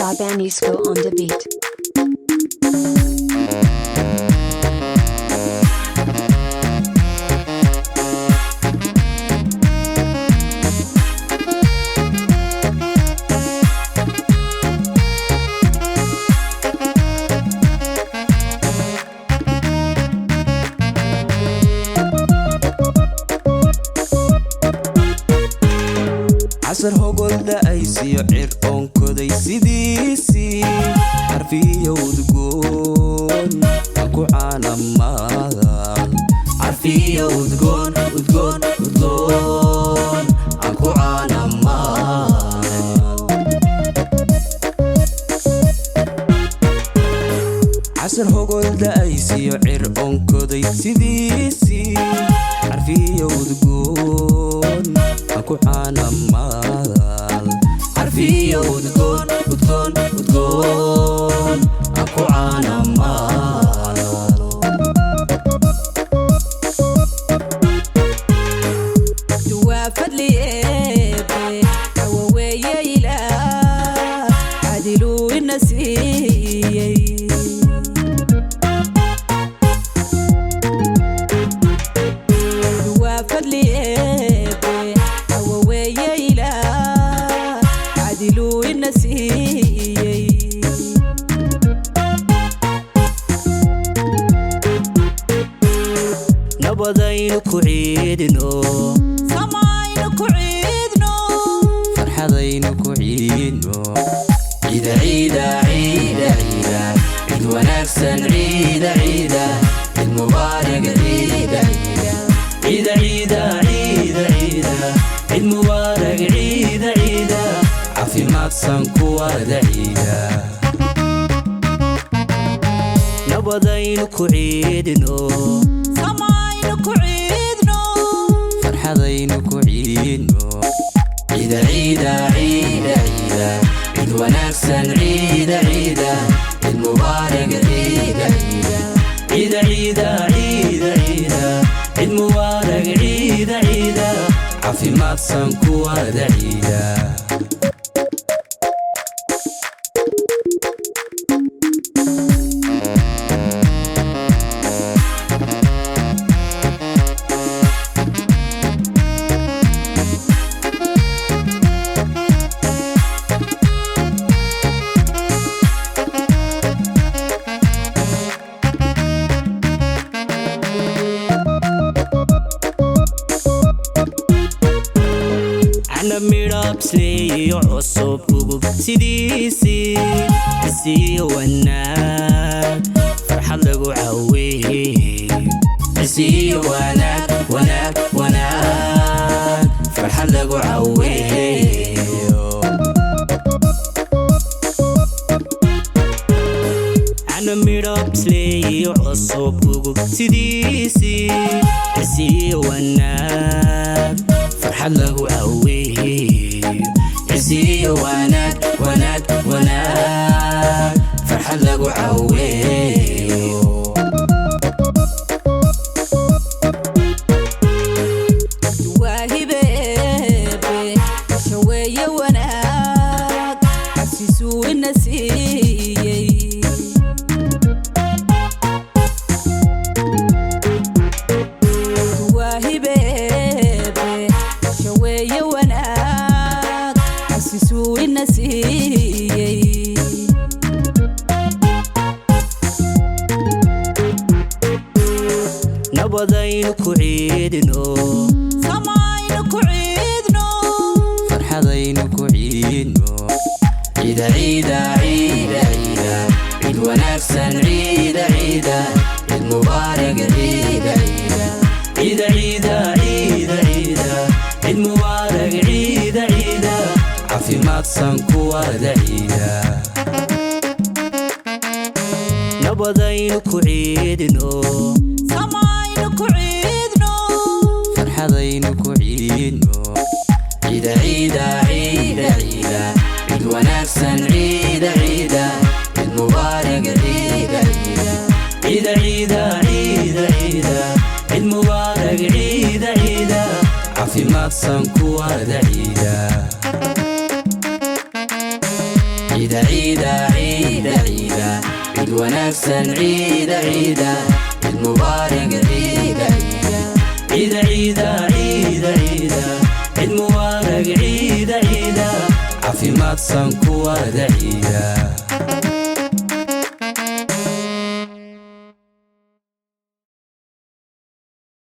Shabanisco on the beat. Casar hogol da'aysiyo cir oonkoday sidiisii, carfiyo udgoon ku caanamaal, carfiyo udgoon, udgoon, udgoon aan ku caanamaal. Casar hogol da'aysiyo cir oonkoday sidiisii, carfiyo udgoon aan ku caanamaal, carfiyo udgoon, udgoon, udgoon aan ku caanamaal. Waa fadli Eebe, awoweeye Ilaah cadiluu ina siiyey. Waa fadli Eebe, awoweeye Ilaah cadiluu ina siiyey. Nabadaynu ku ciidino, samaynu ku ciidno, farxadaynu ku ciidno. Ciida, ciida, ciida, ciida, ciid wanaagsan, ciida, ciida, ciid mubaarak, ciida, ciida, ciida, ciida, ciida, ciid mubaarak, ciida, ciida, caafimaadsan kuwada ciida. Nabadaynu ku ciidino, samaynu ku ciidno, farxadaynu ku ciidno. Ciida, ciida, ciida, ciida, ciid wanaagsan, ciida, ciida, ciid mubaarak, ciida, ciida, ciida, ciida, ciida, ciid mubaarak, ciida, ciida, caafimaadsan kuwada ciida. Cana midhabsleeyo cusub ugub sidiisii, cisiyo wanaag farxad lagu caweeyo, cisiyo wanaag, wanaag, wanaag farxad lagu caweeyo. Cana midhabsleeyo cusub ugub sidiisii, cisiyo wanaag farxad lagu caweeyo, cisiyo wanaag, wanaag, wanaag farxad lagu caweeyo. Waa hibe Eebe, shaweeye wanaag xasisuu ina siiyey. Waa hibe Eebe, shaweeye wanaag xasisuu ina siiyey. Nabadaynu ku ciidino, samaynu ku ciidno, farxadaynu ku ciidno. Ciida, ciida, ciida, ciida, ciid wanaagsan, ciida, ciida, ciid mubaarak, ciida, ciida, ciida, ciida, ciida, ciid mubaarak, ciida, ciida, caafimaadsan kuwada ciida. Nabadaynu ku ciidino, samaynu ku ciidno, farxadaynu ku ciidno. Ciida, ciida, ciida, ciida, ciid wanaagsan, ciida, ciida, ciid mubaarak, ciida, ciida, ciida, ciida, ciida, ciid mubaarak, ciida, ciida, caafimaadsan kuwada ciida. Ciida, Ciida, ciida, ciida, ciida, ciid wanaagsan, ciida, ciida, ciid mubaarak, ciida, ciida. Ciida, ciida, ciida, ciida, ciid mubaarak, ciida, ciida, caafimaadsan kuwada ciida.